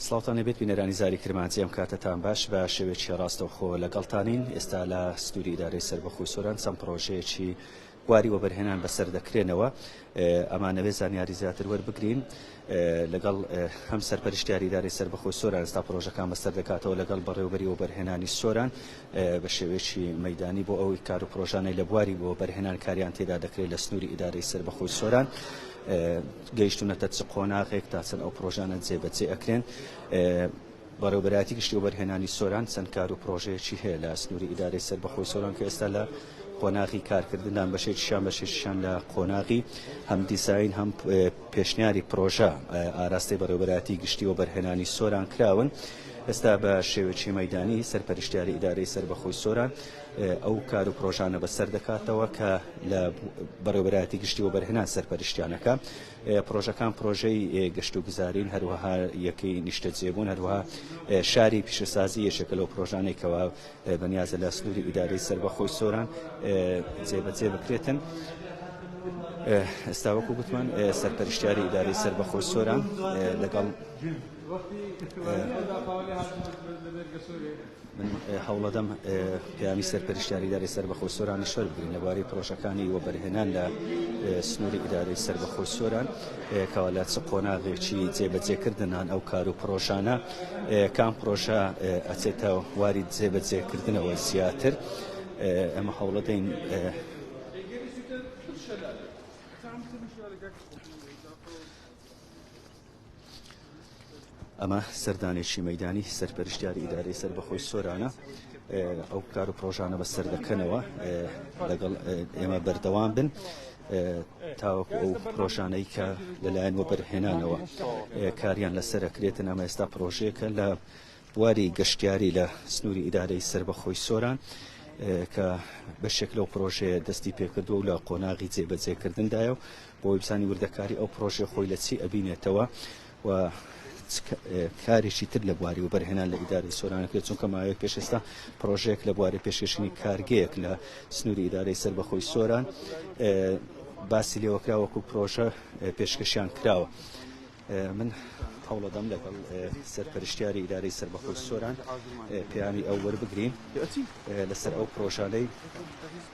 سڵاوتان لێبێت بینەرانی زاری کرمانجی ئەم کاتەتان باش بە شێوەیەکی ڕاستەوخۆ لەگەڵتانین ئێستا لە سنووری ئیدارەی سەربەخۆی سۆران چەند پڕۆژەیەکی بواری وەبەرهێنان بەسەر دەکرێنەوە ئەمانەوێت زانیاری زیاتر وەربگرین لەگەڵ هەم سەرپەرشتیاری ئیدارەی سەربەخۆی سۆران ئێستا پڕۆژەکان بەسەر دەکاتەوە لەگەڵ بەڕێوبەری وەبەرهێنانی سۆران بە شێوەیەکی مەدانی بۆ ئەوەی کار و پرۆژانەی لە بواری وەبەرهێنان کاریان تێدا دەکرێت لە سنووری ئیدارەی سەربەخۆی سۆران گەیشتونەتە چ قۆناغێک تا چەند ئەو پرۆژانە جێبەجێ ئەکرێن. بەڕێوەبەرایەتی گشتی وەبەرهێنانی سۆران چەند کار و پرۆژەیەکی هەیە لە سنووری ئیدارەی سەربەخۆی سۆران کە ئێستا لە قۆناغی کارکردندان بەشێکیشیان بەشێکیشیان لە قۆناغی هەم دیزاین هەم پێشنیاری پرۆژە ئاراستەی بەڕێوەبەرایەتی گشتی وەبەرهێنانی سۆران کراون. ئێستا بە شێوەیەکی مەیدانی سەرپەرشتیاری ئیدارەی سەربەخۆی سۆران ئەو کار و پرۆژانە بەسەر دەکاتەوە کە لە بەڕێوەبەرایەتی گشتی وەبەرهێنان سەرپەرشتیانەکە. پرۆژەکان پرۆژەی گەشتوگوزارین، هەروەها یەکەی نیشتەجێبوون، هەروەها شاری پیشەسازی یەکێکە لەو پرۆژانەی کەوا بەنیازە لە سنووری ئیدارەی سەربەخۆی سۆران جێبەجێ بکرێتن. ئێستا وەکو گوتمان سەرپەرشتیاری ئیدارەی سەربەخۆی سۆران لەگەڵ من هەوڵەدەم پەیامی سەرپەرشتیاری ئیدارەی سەربەخۆی سۆرانیش وەربگرین لەبارەی پرۆژەکانی وەبەرهێنان لە سنووری ئیدارەی سەربەخۆی سۆران کەوا لە چ قۆناغێکی جێبەجێکردنان ئەو کار و پرۆژانە کام پرۆژە ئەچێتە واری جێبەجێکردنەوە زیاتر ئەمە هەوڵەدەین ئەمە سەردانێکی مەدانی سەرپەرشتیاری ئیدارەی سەربەخۆی سۆرانە ئەو کار و پرۆژانە بەسەر دەکەنەوە لەگەڵ ئێمە بەردەوام بن تاوەکو ئەو پرۆژانەی کە لەلایەن وەبەرهێنانەوە کاریان لەسەرەکرێتن ئەمە ئێستا پرۆژەیەکە لە بواری گەشتیاری لە سنووری ئیدارەی سەربەخۆی سۆران کە بەشێک لەو پرۆژەیە دەستی پێکردووە و لە قۆناغی جێبەجێکردندایە و بۆی بزانی وردەکاری ئەو پرۆژەیە خۆی لە چی ئەبینێتەوە و کارێکی تر لە بواری وەبەرهێنان لە ئیدارەی سۆران کرد چونکە ماوەیەک پێش ئێستا پرۆژەیەک لە بواری پێشکەشکردنی کارگەیەک لە سنووری ئیدارەی سەربەخۆی سۆران باسی لێوەکرا وەکو پرۆژە پێشکەشیان کراوە. من هەوڵەدەم لەگەڵ سەرپەرشتیاری ئیدارەی سەربەخۆی سۆران پەیامی ئەو وەربگرین لەسەر ئەو پرۆژانەی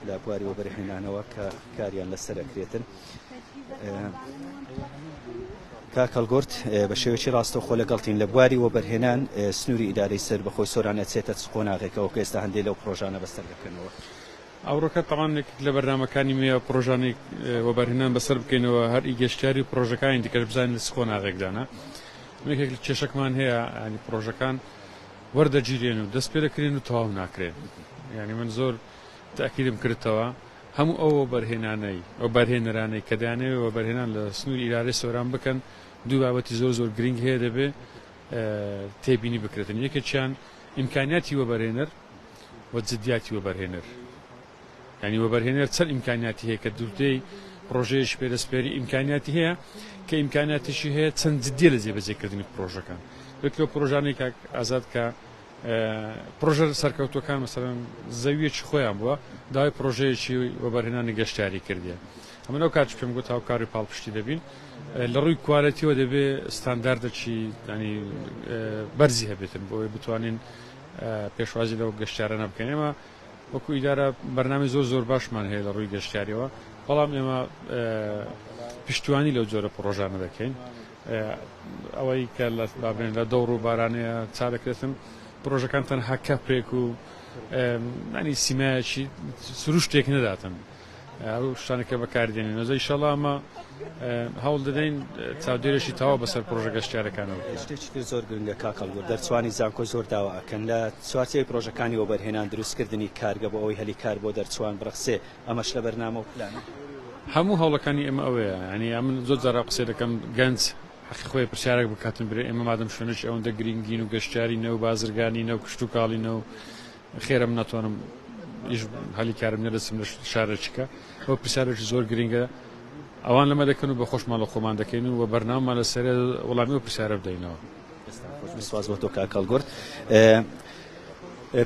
لە بواری وەبەرهێنانەوە کە کاریان لەسەر ئەکرێتن. کاک هەڵگورد بە شێوەیەکی ڕاستەوخۆ لەگەڵتین لە بواری وەبەرهێنان سنووری ئیدارەی سەربەخۆی سۆران ئەچێتە چ قۆناغێکەوە کە ئێستا هەندێک لەو پرۆژانە بەسەر دەکەنەوە؟ ئەوڕۆکە تەبعەن یەکێک لە بەرنامەکانی مێیە پڕۆژانەی وەبەرهێنان بەسەر بکەینەوە هەر ئی گەشتیاری و پڕۆژەکانی دیکەش بزانین لە چ قۆناغێکدانە. یەکێک لە کێشەکمان هەیە یانی پڕۆژەکان وەردەگیرێن و دەست پێ دەکرێن و تەواو ناکرێن. یانی من زۆر تەئکیدم کردتەوە هەموو ئەو وەبەرهێنانەی وەبەرهێنەرانەی کە دەیانەوێ وەبەرهێنان لە سنووری ئیدارەی سۆران بکەن دوو بابەتی زۆر زۆر گرینگ هەیە دەبێ تێبینی بکرێتن یەکێکیان ئیمکانیاتی وەبەرهێنەر و جدیاتی وەبەرهێنەر یانی وەبەرهێنەر چەند ئیمکانیاتی هەیە کە دوورتەی پرۆژەیەکی پێدەسپێری ئیمکانیاتی هەیە کە ئیمکانیاتیشی هەیە چەند جدیە لە جێبەجێکردنی پرۆژەکان یەک لەو پرۆژانەی کاک ئازاد کە پرۆژە سەرکەوتوەکان مەسەلەن زەویەکی خۆیان بووە داوای پرۆژەیەکی وەبەرهێنانی گەشتیاری کردیە ئەمن ئەو کاتش پێم گوت هاوکاری پاڵپشتی دەبین لە ڕووی کوالێتیەوە دەبێ ستانداردێکی ینی بەرزی هەبێتن بۆ بتوانین پێشوازی لەو گەشتیارانە بکەین ئێمە وەکو ئیدارە بەرنامەی زۆر زۆر باشمان هەیە لە ڕووی گەشتیاریەوە بەڵام ئێمە پشتیوانی لەو جۆرە پڕۆژانە دەکەین ئەوەی کە لە بابێن لە دەوڕ و بارانەیە چا دەکرێتن پڕۆژەکان تەنها کەپرێک و ینی سیمایەکی سروشتێک نەداتن ئەو شتانە کە بەکاردێنین ئەوجا ئیشەڵا ئەمە هەوڵ دەدەین چاودێرێکی تەواو بەسەر پڕۆژە گەشتیارەکانەوە بکەین. شتێکی تر زۆر گرنگە کاک هەڵگورد، دەرچوانی زانکۆ زۆر داوا ئەکەن لە چوارچێوەی پڕۆژەکانی وەبەرهێنان دروستکردنی کارگە بۆ ئەوەی هەلی کار بۆ دەرچوان بڕەخسێ، ئەمەش لە بەرنامە و پلانە؟ هەموو هەوڵەکانی ئێمە ئەوەیە، یانی ئەمن زۆر جار قسەی دەکەم گەنج حەقی خۆیە پرسیارێک بکاتن برێ ئێمە مادەم شوێنێکی ئەوەندە گرینگین و گەشتیارینە و بازرگانینە و کشتوکاڵینە و خێرە من ناتوانم ئیش هەلی کارم نیە دەچم لە شارێکیکە ئەوە پرسیارێکی زۆر گرنگە ئەوان لەمە دەکەن و بە خۆشمان لە خۆمان دەکەین و بەرنامەمان لەسەر وەڵامی ئەو پرسیارە بدەینەوە. سپاس بۆ تۆ کاک هەڵگورد.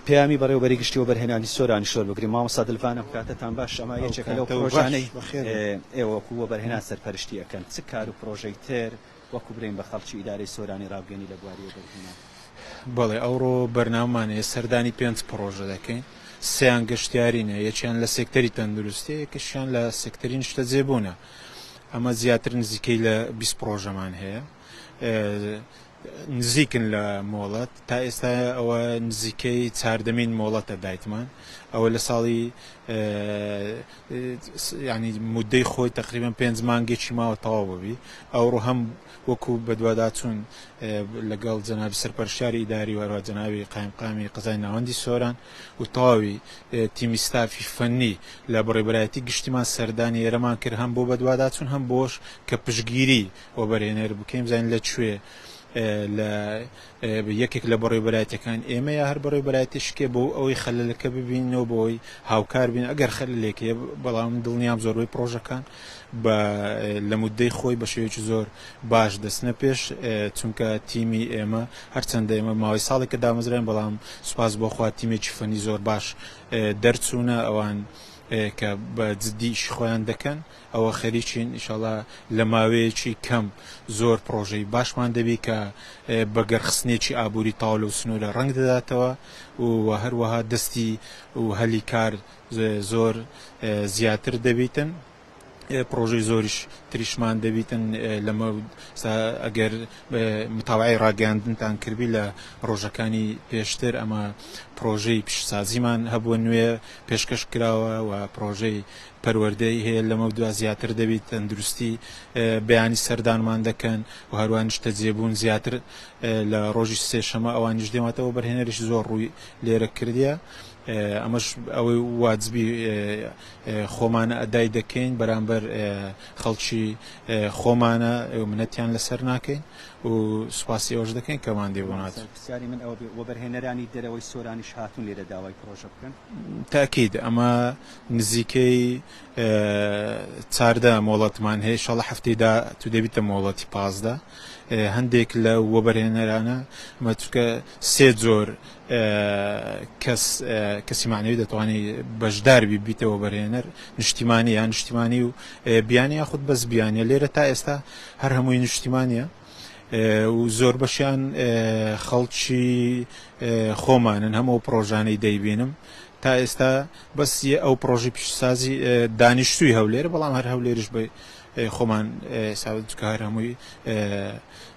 پەیامی بەڕێوەبەری گشتی وەبەرهێنانی سۆرانی شۆر بگرین. مامۆستا دلڤان ئەم کاتەتان باش، ئەمە یەکێکە لەو پرۆژانەی ئێوە وەکوو وەبەرهێنان سەرپەرشتی ئەکەن، چ کار و پرۆژەی تر؟ وەکو برێین بە خەڵکی ئیدارەی سۆرانی ڕابگەیەنی لە بواری وەبەرهێنان؟ بەڵێ ئەوڕۆ بەرنامەمان هەیە سەردانی پێنج پڕۆژە دەکەین، سێیان گەشتیارینە، یەکیان لە سێکتەری تەندروستیە، یەکەشیان لە سێکتەری نیشتەجێبوونە. ئەمە زیاتر نزیکەی لە 20 پڕۆژەمان هەیە نزیکن لە مۆڵەت تا ئێستا ئەوە نزیکەی چاردەمین مۆڵەتە دایتمان ئەوە لە ساڵی ینی مدەی خۆی تقریبا پێنج مانگێکی ماوە تەواو ببی ئەوڕۆ هەم وەکو بەدواداچوون لەگەڵ جەنابی سەرپەرشتیاری ئیداری و هەروەها جەنابی قایمقامی قەزای ناوەندی سۆران و تەواوی تیمی ستافی فەنی لە بەڕێوەبەرایەتی گشتیمان سەردانی ئێرەمان کرد هەم بۆ بەدواداچوون هەم بۆش کە پشتگیری وەبەرهێنەر بکەین بزانین لە کوێ لە یەکێک لە بەڕێوەبەرایەتیەکان ئێمە یا هەر بەڕێوەبەرایەتیشکێ بۆ ئەوەی خەلەلەکە ببینەوە بۆ ئەوەی هاوکار بین ئەگەر خەلەلێک هەیە بەڵام دڵنیام زۆربەی پڕۆژەکان بە لە موددەی خۆی بە شێوەیەکی زۆر باش دەچنە پێش چونکە تیمی ئێمە هەرچەندە ئێمە ماوەی ساڵێکە دامەزراین بەڵام سوپاس بۆ خوا تیمێکی فەنی زۆر باش دەرچوونە ئەوان کە بە جدی ئیشی خۆیان دەکەن ئەوە خەریکین ئیشەڵا لە ماوەیەکی کەم زۆر پڕۆژەی باشمان دەبی کە بە گەرخستنێکی ئابووری تاو لەو سنوورە ڕەنگ دەداتەوە و هەروەها دەستی و هەلی کار زۆر زیاتر دەبیتن. پڕۆژەی زۆریش تریشمان دەبیتن لەمە ئەگەر متاوعی ڕاگەیاندنتان کردبی لە ڕۆژەکانی پێشتر ئەمە پڕۆژەی پیشەسازیمان هەبووە نوێ پێشکەش کراوە و پڕۆژەی پەروەردەی هەیە لەمەودوا زیاتر دەبیت تەندروستی بەیانی سەردانمان دەکەن و هەروە نیشتەجێبوون زیاتر لە ڕۆژی سێشەمە ئەوانیش دێماتەوە بەرهێنەریش زۆر ڕووی لێرە کردیە ئەمەش ئەوەی واجبی خۆمانە ئەدای دەکەین بەرامبەر خەڵکی خۆمانە منەتیان لەسەر ناکەین و سوپاسی ئەوەش دەکەین کە ماندی بوون هاتن. پرسیاری من ئەوە بێ وەبەرهێنەرانی دەرەوەی سۆرانیش هاتوون لێرە داوای پڕۆژە بکەن؟ تاکید ئەمە نزیکەی 14 مۆڵەتمان هەیە ئیشاڵڵا هەفتەی داهاتوو دەبیتە مۆڵەتی 15 هەندێک لە وەبەرهێنەرانە ئەمە چونکە سێ جۆر کەس کەسی معنەوی دەتوانێت بەشدار بی بیتە وەبەرهێنەر نیشتیمانی یان نیشتیمانی و بیانی یاخود بەس بیانە لێرە تا ئێستا هەر هەمووی نیشتیمانە و زۆربەشیان خەڵکی خۆمانن هەموو پڕۆژانەی دەیبینم تا ئێستا بەس ئەو پڕۆژەی پیشەسازی دانیشتووی هەولێر بەڵام هەر هەولێریش بە خۆمان چکە هەر هەمووی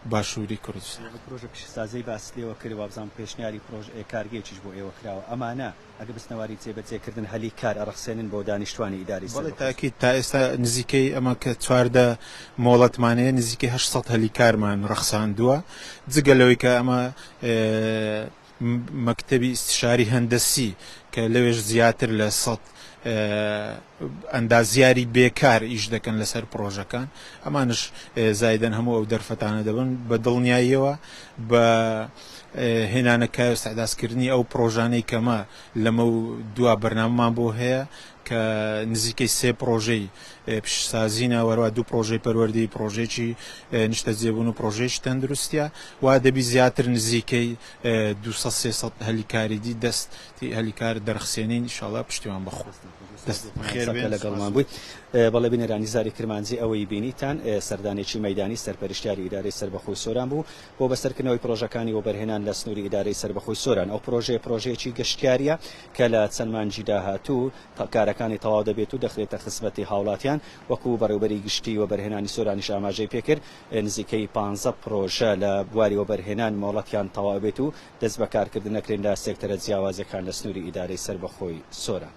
باشووری کوردستان. پرۆژە پیشەسازیی باست لێوە کرد وابزانم پێشنیاری پرۆژ کارگەیەکیش بۆ ئێوە کراوە ئەمانە ئەگەر بچنە واری جێبەجێکردن هەلی کار ئەڕەخسێنن بۆ دانیشتوانی ئیدارەی بەڵێ سەربەخۆی؟ تاکید تا ئێستا نزیکەی ئەمە کە 14 مۆڵەتمان هەیە نزیکەی 800 هەلی کارمان ڕەخساندووە جگە لەوەی کە ئەمە مەکتەبی ئیستشاری هەندەسی کە لەوێش زیاتر لە 100 ئەندازیاری بێکار ئیش دەکەن لەسەر پڕۆژەکان ئەمانش زایدەن هەموو ئەو دەرفەتانە دەبن بە دڵنیاییەوە بە هێنانە کای و سەعداسکردنی ئەو پڕۆژانەی کەمە لەمە و دوا بەرنامەمان بۆ هەیە کە نزیکەی سێ پڕۆژەی پیشەسازینە وەروە دوو پڕۆژەی پەروەردەی پڕۆژەیەکی نیشتەجێبوون و پڕۆژەیەکی تەندروستیە وا دەبی زیاتر نزیکەی 200 300 هەلی کاری دی دەستی هەلی کار دەرخسێنین ئیشاڵا پشتیوان بەخوا. دەست خێر بێن لەگەڵمان بووی. بەڵێ بینەرانی زاری کرمانجی ئەوەی بینیتان سەردانێکی مەیدانی سەرپەرشتیاری ئیدارەی سەربەخۆی سۆران بوو بۆ بەسەرکردنەوەی پرۆژەکانی وەبەرهێنان لە سنووری ئیدارەی سەربەخۆی سۆران. ئەو پرۆژەیە پرۆژەیەکی گەشتیارییە کە لە چەند مانگی داهاتوو کارەکانی تەواو دەبێت و دەخرێتە خزمەتی هاوڵاتیان، وەکو بەڕێوبەری گشتی وەبەرهێنانی سۆرانیش ئاماژەی پێکرد نزیکەی 15 پرۆژە لە بواری وەبەرهێنان مۆڵەتیان تەواو بێت و دەست بە کارکردن دەکرێن لە سێکتەرە جیاوازەکان لە سنووری ئیدارەی سەربەخۆی سۆران.